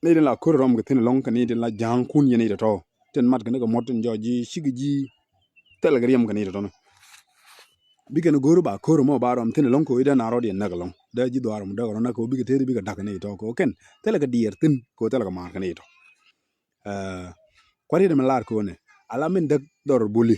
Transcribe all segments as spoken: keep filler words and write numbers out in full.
Nɛy tin la ko̱r rɔm kɛ thi̱n ɛlɔ̱ŋ kɛ nɛy tin la ja̱a̱ŋkun yɛn nɛy tɔ̱tɔ̱. Tin mat kɛ ni kɛ muɔ̱t tin jɔɔc ji̱ cikɛ ji̱ thilɛ kɛ riɛm kɛ nɛy tɔ̱tɔ̱ ni. Bikɛ ni go̱o̱r ba ko̱r mɔ ba rɔm thi̱n ɛlɔ̱ŋ kɛ ɣöö dee na rɔɔd yɛn näk ɛlɔ̱ŋ. Dee ji̱ dhɔaar mɔ däk rɔ näk kɛ ɣöö bikɛ tëëri bikɛ da̱k kɛ nɛy tɔ̱ kɛ ɣöö kɛn thilɛ kɛ diɛɛr thi̱n kɛ ɣöö thilɛ kɛ maar kɛ nɛy tɔ̱. Ɛ, kua̱r yet mɛ lar ko̱n ɛ ala min däk dhɔr buli.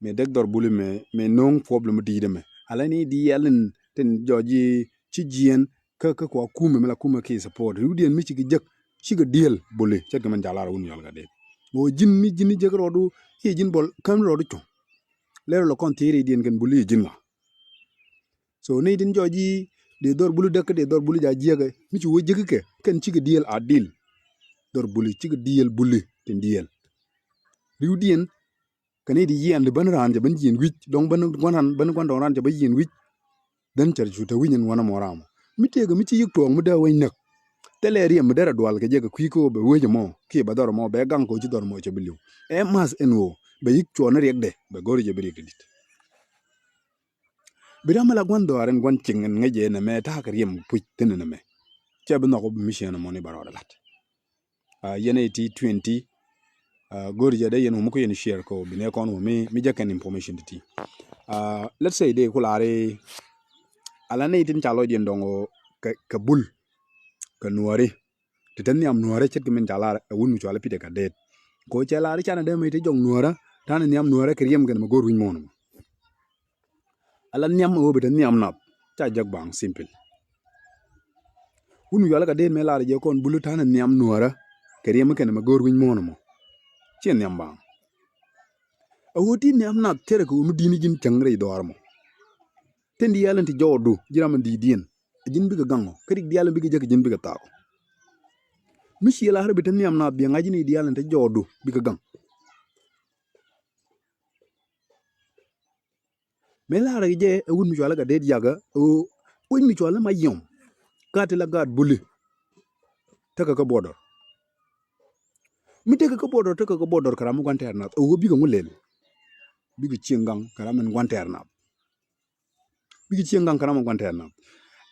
Mɛ däk dhɔr buli mɛ, mɛ no̱o̱ŋ problem di̱i̱t ɛmɛ. Ala ni diɛɛl in tin jɔɔc ji̱ ci jiɛɛn kä, kä kua kumɛ mɛ la kumɛ ki support. Riwdiɛn mi cikɛ jek cikɛ diɛɛl buli. Ce̱tkɛ min ca lar wun yɔl ka dee. Ɣöö ji̱n mi ji̱n jek rɔɔdu, i̱ ji̱n bɔl käm rɔɔdu cuŋ. Lɛr lɔ kɔn thieri diɛn kɛn buli i̱ ji̱n ŋa. So ni tin jɔɔc ji̱ dee dhɔr buli däk kä dee dhɔr buli ja jiɛkɛ mi ci wä jiäk kɛ kɛn cikɛ diɛɛl a dil. Dhɔr buli cikɛ diɛɛl buli tin diɛɛl. Riwdiɛn kɛ ni di yiɛn di bän raan jɛ bän yiɛn wi̱c dɔ̱ŋ bän gua̱n raan bän gua̱n dɔ̱ŋ raan jɛ bän yiɛn wi̱c. Dhän cɛ cu te wi̱c in wanɛ mɔ ram mi tëëkɛ mi ci yik tuɔɔk mi dee wec näk. Thilɛ riɛm mi derɛ dual kɛ jɛ kɛ kui̱ kä bɛ wec mɔ kiɛ bɛ dhɔr mɔ bɛ gaŋ kɛ wec ci dhɔr mɔ cɛ bi li̱w. Ɛ math ɛn ɣöö bɛ yik cuɔɔk ni riɛkdɛ bɛ go̱r jɛ bi riɛk ti di̱t. Bi ram mi la gua̱n dhɔaar in gua̱n cieŋ in ŋäc jɛ nɛmɛ ta̱a̱ kɛ riɛm puc thi̱n nɛmɛ. Cɛ bi nhɔk bi mi ciɛn ɛmɔ ni ba rɔɔdɛ la̱t. Yɛn ɛ ti twenty. Go̱o̱ri jɛ dee yɛn wä mi ku yɛn share kɛ wä bi nɛ kɔn wä mi mi jɛ kɛn information ti ti. Let's say dee ku laari ala nɛy tin ca lɔcdiɛn dɔŋ wä kɛ bul kɛ nuɔri. Ti te nhiam nuɔrä ce̱tkɛ min ca lar ɛ wun mi cɔal i̱ Peter Kadet. Kɛ ɣöö cɛ lar i̱ canɛ dee mec te jɔk nuɔrä ta̱nɛ nhiam nuɔrä kɛ riɛm kɛn mɛ go̱o̱r wi̱ny muɔ̱ɔ̱n mɔ. Ala nhiam ɛ ɣöö bi te nhiam nath ca jek baŋ simple. Wun mi cɔal i̱ Kadet mëë lar jɛ kɔn bul i̱ ta̱nɛ nhiam nuɔrä kɛ riɛm kɛn mɛ go̱o̱r wi̱ny muɔ̱ɔ̱n mɔ. Ciɛ nhiam baŋ. Ɛ ɣöö ti nhiam nath cärɛ kɛ ɣöö mi di̱i̱ni ji̱n cäŋ rɛy dhɔaar mɔ. Tin diaal in ti jɔɔdu ji̱ ram in di̱i̱diɛn. Ɛ ji̱n bikɛ gaŋɔ kä rik diaal in bikɛ jäk ɛ ji̱n bikɛ thakɔ. Mi ciɛ la̱rä bi te nhiam naath biɛ ŋa̱c in i̱ diaal in te jɔɔdu bikɛ gaŋ. Mëë la̱rä jɛ ɛ wut mi cualä kɛ det yakä ɛ ɣöö wec mi cualä ma yɔm. Gat ti la gaat buli. Tekɛ kä border. Mi tekɛ kä border tekɛ kä border kɛ ram mi gua̱n tɛɛr nath ɛ ɣöö bikɛ ŋu lel. Bikɛ cieŋ gaŋ kɛ ram in gua̱n tɛɛr nath. Bikɛ cieŋ gaŋ kɛ ram in gua̱n tɛɛr nath.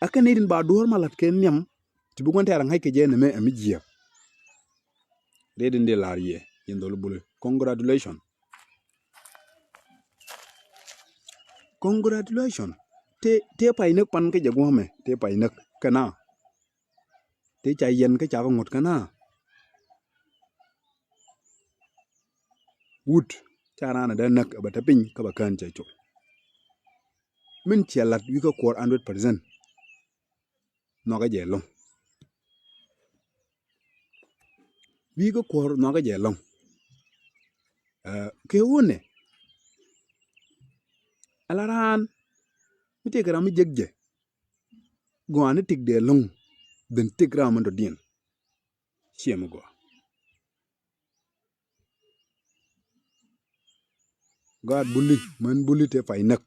Ɛ kɛn nɛy tin ba duɔ̱ɔ̱r ma la̱t kɛ nhiam ti bi gua̱n tɛɛr ŋa̱c kɛ jɛ nɛmɛ ɛ mi jiääk. Riet in dee la̱r yɛ yɛn dhol buli. Congratulation. Congratulation. Tëë, tëë pay näk pan kä jɛ guɔ̱mɛ tëë pay näk kɛ na. Tëë ca yɛn kä ca kɛ ŋuɔ̱t kɛ na. Wut ca raan a dee näk ɛ bɛ te piny kä bɛ kään cɛ col. Min ciɛ la̱t wi̱i̱ kä kuɔr hundred percent. Nhɔakä jɛ lo̱ŋ. Wi̱i̱ kä kuɔr nhɔakä jɛ lo̱ŋ. Kɛ wunɛ ala raan mi tëëkɛ ram mi jek jɛ. Gɔaa ni tik dee lo̱ŋ dhin tik ram mi dɔ̱diɛn. Ciɛ mi gɔaa. Gaat buli män buli tëë pay näk.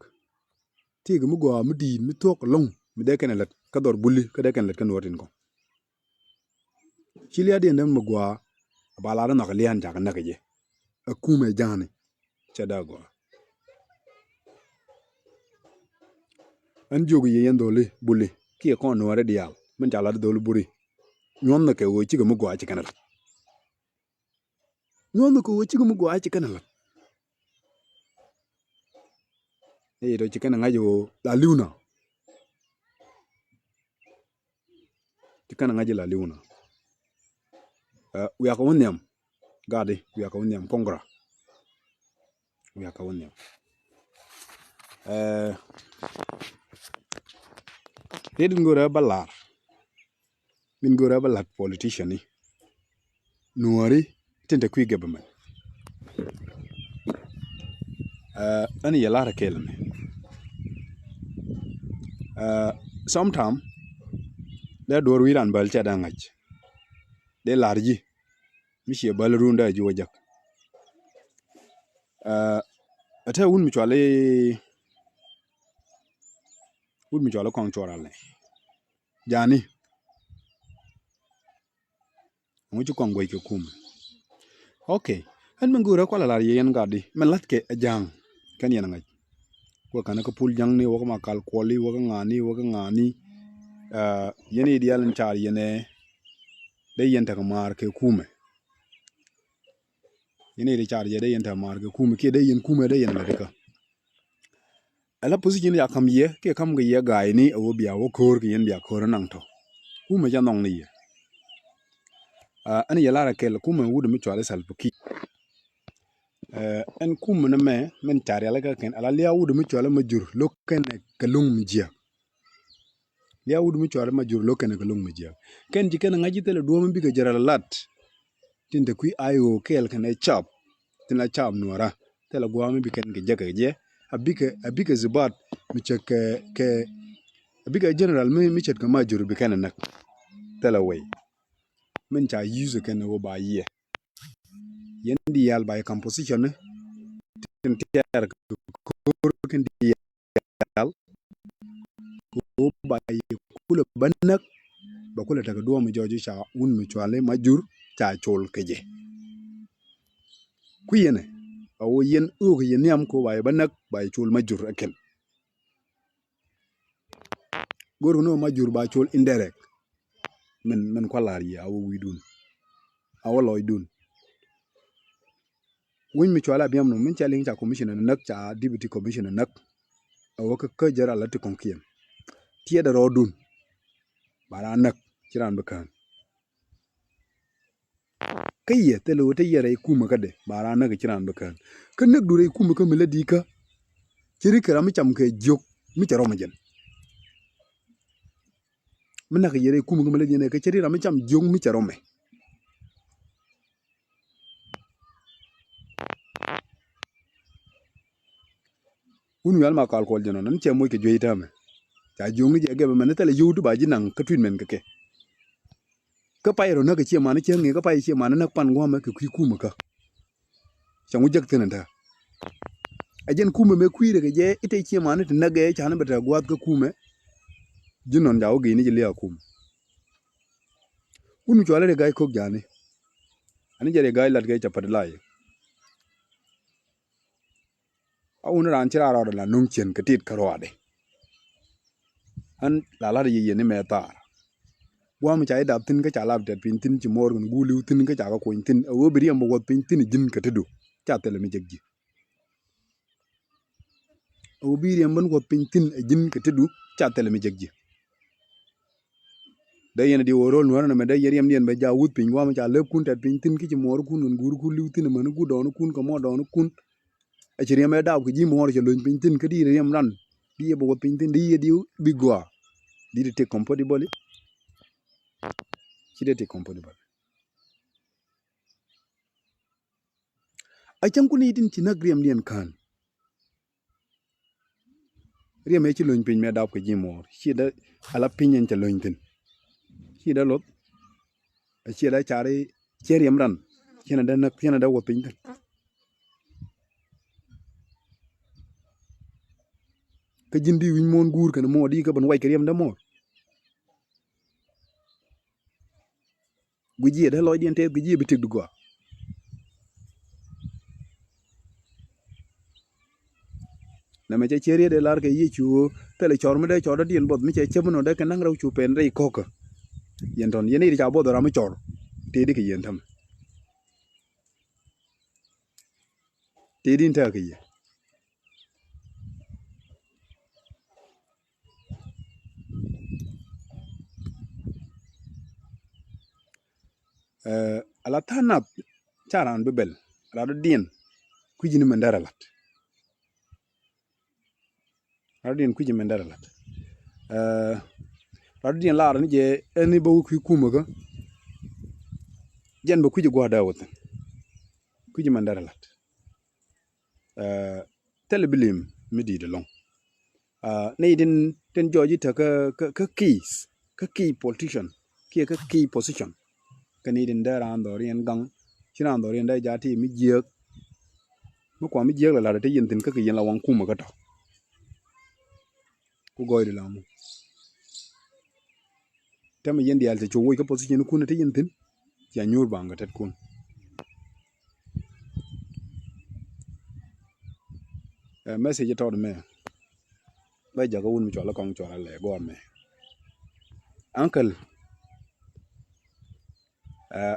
Tëëkɛ mi gɔaa mi di̱i̱t mi thuɔ̱k lo̱ŋ mi dee kɛn ɛ lät kä dhɔr buli kä dee kɛn ɛ lät kä nuɔ̱ɔ̱r tin kɔ̱ŋ. Ci lia̱a̱diɛn dee mi gɔaa a ba lar inhɔk lia̱a̱n cakɛ näk ɛ jɛ. Ɛ kumɛ ja̱a̱ni cɛ dee gɔaa. Ɛn jiök yɛ yɛn dholi buli kiɛ kɔn nuɔ̱ɔ̱rɛ diaal min ca lat dholi buri. Nyuɔ̱nhɛ kɛ ɣöö cikɛ mi gɔaa ci kɛn ɛ lat. Nyuɔ̱nhɛ kɛ ɣöö cikɛ mi gɔaa ci kɛn ɛ lat. Ni yet ɔ ci kɛn ɛ ŋa̱c ɣöö la li̱w na. Ci kɛn ɛ ŋa̱c ila li̱w na. Wiakɛ wä nhiam. Gatdi wiakɛ wä nhiam, congra. Wiakɛ wä nhiam. Riet in go̱rɛ bä lar. Min go̱rɛ bä lat politician ni nuɔri tin te kui̱ government. Ɛn yɛ lar kel mi. Sometime dee duɔr wi̱i̱ ran bäl cɛ dee ŋa̱c. Dee lar ji̱ mi ciɛ bäl run dee ji̱ wä jäk. Ɛ tɛ wun mi cuali wun mi cuali kɔŋ cuɔral ni jani. Ŋu ci kɔŋ guec kɛ kum. Ok. Ɛn mi go̱o̱rä kualɛ lar yɛ yɛn gat di mɛ la̱t kɛ ɛ ja̱a̱ŋ. Kɛn yɛn ŋa̱c wä ka̱n kä pul ja̱ŋni wä kä ma kal kuɔli wä kä ŋa̱ni wä kä ŋa̱ni. Yɛn i̱ diaal in car yɛn ɛ dee yɛn tekɛ maar kɛ kumɛ. Yɛn i̱ ri car jɛ dee yɛn tekɛ maar kɛ kumɛ kiɛ dee yɛn kumɛ dee yɛn lät ikä. Ala position ca kam yɛ kiɛ kam kɛ yɛ ga̱a̱y ni a wä bia wä ko̱o̱r kɛ yɛn bia ko̱o̱r naŋ tɔ. Kumɛ ca nhɔŋ ni yɛ. Ɛn yɛ lar a kɛl kumɛ wut mi cual i̱ Salva Kiir. Ɛn kumɛ ni mɛ min ca rialikä kɛn ala lia̱a̱ wut mi cual i̱ Majur lo̱k kɛn kɛ luŋ mi jiäk. Lia̱a̱ wut mi cual i̱ Majur lo̱k kɛn kɛ luŋ mi jiäk. Kɛn ci kɛn ŋa̱c i̱ thilɛ duɔ̱ɔ̱m mi bikɛ jɛ rɛl lat. Tin te kui̱ I O kɛɛl kɛn ɛ cap. Tin la cap nuɔra thilɛ gua̱a̱m mi bi kɛn kɛ jɛ kɛ jɛ. A bikɛ a bikɛ zibat mi cɛ kɛ kɛ a bikɛ general mi mi cɛ kɛ Majur bi kɛn ɛ näk. Thilɛ wei min ca use kɛn ɛ wä ba yiɛ. Yɛn diaal ba yɛ kam position ni tin tiɛɛr kɛ ko̱r kɛn diaal. Kɛ ɣöö ba yɛ kulɛ bä näk bɛ kulɛ tekɛ duɔ̱ɔ̱m jɔɔc ca wun mi cuali Majur ca col kɛ jɛ. Kui̱ yɛnɛ a ɣöö yɛn ɣöö kɛ yɛ nhiam kɛ ɣöö ba yɛ bä näk ba yɛ col Majur ɛ kɛn. Go̱r kɛ ni ɣöö Majur ba col indirect. Min min kualar yɛ a wä wi̱i̱dun a wä lɔcdun. Winy mi cual a biam nɔ min ca liŋ ca commissioner näk ca deputy commissioner näk. A wä kä kä jɛ ral a ti kɔŋkiɛn tiɛɛdɛ rɔɔdun. Ba raan näk ci raan bi kään. Kä yɛ thilɛ wä te yɛ rɛy kumä kädɛ ba raan näk ci raan bi kään. Kä näk du rɛy kumä kä mi lät di̱i̱kä. Ci ri kɛ ram mi cam kɛ jiök mi cɛ rɔm a jɛn. Mi näk yɛ rɛy kumä kä mi lät di̱i̱kä kä ci ri ram mi cam jiök mi cɛ rɔm ɛ. Wun wial ma kal kuɔl jɛ nɔn ni cɛ moc kɛ juey täämɛ. Ca jiöŋni jɛ gɛmɛ mɛn ni thɛlɛ yio̱w ti ba ji̱ naŋ kä treatment kɛ kɛ. Kä pay rɔ näk kɛ ciɛ mani cäŋ ŋi̱i̱ kä pay ciɛ mani näk pan gua̱mɛ kɛ kui̱ kumɛ kä. Cɛ ŋu jek thi̱n ɛn tää. Ɛ jɛn kumɛ mëë kui̱rɛ kɛ jɛ i̱ te ciɛ mani ti näk ɛ ca ni bɛ tɛ gua̱a̱th kä kumɛ. Ji̱ nɔn ca wä geni jɛ lia̱a̱ kumɛ. Wun mi cuali ri ga̱a̱c ko̱k ja̱a̱ni. Ani jɛ ri ga̱a̱c lat kɛ ca pät lay. A wun raan ci raan rɔɔdɛ la nuŋ cien kɛ tit kä ruaadɛ. Ɣän la lat yɛ yɛn imɛ thaar. Gua̱a̱m ca idap thi̱n kä ca lap tɛt piny thi̱n ci muɔɔr kɛn guuliw thi̱n kä ca kä kuɔny thi̱n a ɣöö bi riɛm bä wuɔth piny thi̱n ji̱n kɛ tetdu. Ca thilɛ mi jek ji̱. A ɣöö bi riɛm bä wuɔth piny thi̱n a ji̱n kɛ tetdu ca thilɛ mi jek ji̱. Dee yɛn a di wä ro̱l nuäärä nɛmɛ dee yɛn riɛmdiɛn bɛ jaak wuth piny gua̱a̱m ca lep kun tɛt piny thi̱n kä ci muɔɔr kun kɛn guur kun li̱w thi̱n amäni guur dɔɔni kun kɛ muɔɔr dɔɔni kun. A ci riɛm ɛ daap kɛ ji̱ muɔɔr cɛ lony piny thi̱n kä di riɛm ran di yɛ bɛ wä piny thi̱n di yɛ di bi gɔaa. Di di tëk comfortably. Ci dee tëk comfortably. A cäŋ kun i̱ tin ci näk riɛmdiɛn kään. Riɛm ëë ci lony piny mɛ dap kɛ ji̱ muɔɔr ci dee ala piny ɛn cɛ lony thi̱n. Ci dee loth. Ci dee cari ciɛ riɛm ran. Ci nɛ dee näk ci nɛ dee wä piny thi̱n. Kä ji̱n di wi̱ny muɔ̱ɔ̱n guur kɛn muɔɔr di kä ben wac kɛ riɛm dee muɔɔr. Guic jiɛ dee lɔcdiɛn tɛth guic jiɛ bi tëk di gɔaa. Nɛmɛ cɛ cier yet dee lar kɛ Yecu ɣöö thilɛ cɔr mi dee cɔr dɔ̱diɛn buɔth mi cɛ cäp inɔ dee kɛ naŋ rɛw cu pɛn rɛy kɔ̱kä. Yɛn tɔn yɛn i̱ ca buɔth ram mi cɔr tëëdi kɛ yɛn tämɛ. Tëëdi in tɛ̈ɛ̈ kɛ yɛ. Ala tha̱a̱ŋ nath ca raan bi bɛl rat dɔ̱diɛn kui̱c ni mɛn dɛr alat. Rat dɔ̱diɛn kui̱c ni mɛn dɛr alat. Rat dɔ̱diɛn lar ni jɛ ɛn ni bä wä kui̱ kumä kä jɛn bä kui̱c gua̱a̱r dee wä thi̱n. Kui̱c ni mɛn dɛr alat. Thilɛ bi lim mi di̱i̱t ɛlɔ̱ŋ. Nɛy tin tin jɔɔc i̱ te kä kä kä key kä key politician kiɛ kä key position. Kä nɛy tin dee raan dhɔriɛn gaŋ ci raan dhɔriɛn dee jaa ti mi jiääk. Mi kua mi jiääk la la̱t te yɛn thi̱n kä kɛ yɛn la waŋ kumä kä tɔ̱. Ku gɔɔydi la mu. Tɛmɛ yɛn diaal cɛ cu woc kä position kun te yɛn thi̱n. Cia nyuur baŋ kɛ tet kun. Ɛ message tɔt mɛ bɛ jakä wun mi cual kɔŋ cual alɛ gɔɔr mɛ. Uncle.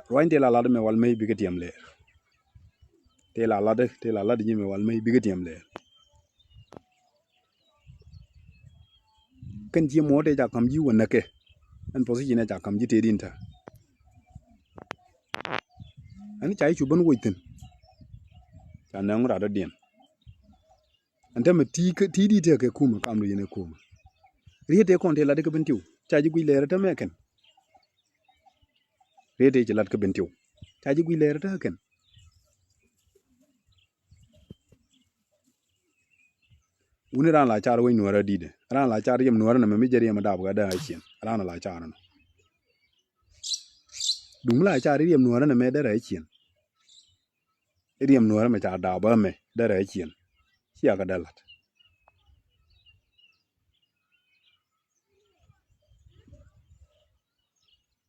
Ruany tëë la lat mɛ wal mey bikɛ tiɛm lɛɛr. Tëë la lat, tëë la lat ji̱ mɛ wal mey bikɛ tiɛm lɛɛr. Kɛn ciɛ muɔ̱ɔ̱t tëë ca ka̱m ji̱ wä näkɛ. Ɛn position ɛ ca ka̱m ji̱ tëë din tɛ. Ɛn ca ji̱ cu ben woc thi̱n. Ca nɛŋ rat dɔ̱diɛn. Ɛn tämɛ ti di tekɛ kumä kam du yɛn ɛ kumä. Riet tëë kɔn tëë lat kɛ ben tiw ca ji̱ guic lɛɛr tämɛ kɛn. Riet tëë ci lat kɛ ben tiw ca ji̱ guic lɛɛr tämɛ kɛn. Wuni ran la car wec nuɔrä di̱dɛ, ran la car riɛm nuɔrä nɛ mɛ mi jɛ riɛm a dap kɛ dee a ciɛn ran la car nɔ. Duŋ mi la car riɛm nuɔrä nɛ mɛ dee rɛ ciɛn. Riɛm nuɔrä mɛ ca dap ɛmɛ dee rɛ ciɛn. Cia kɛ dee lat.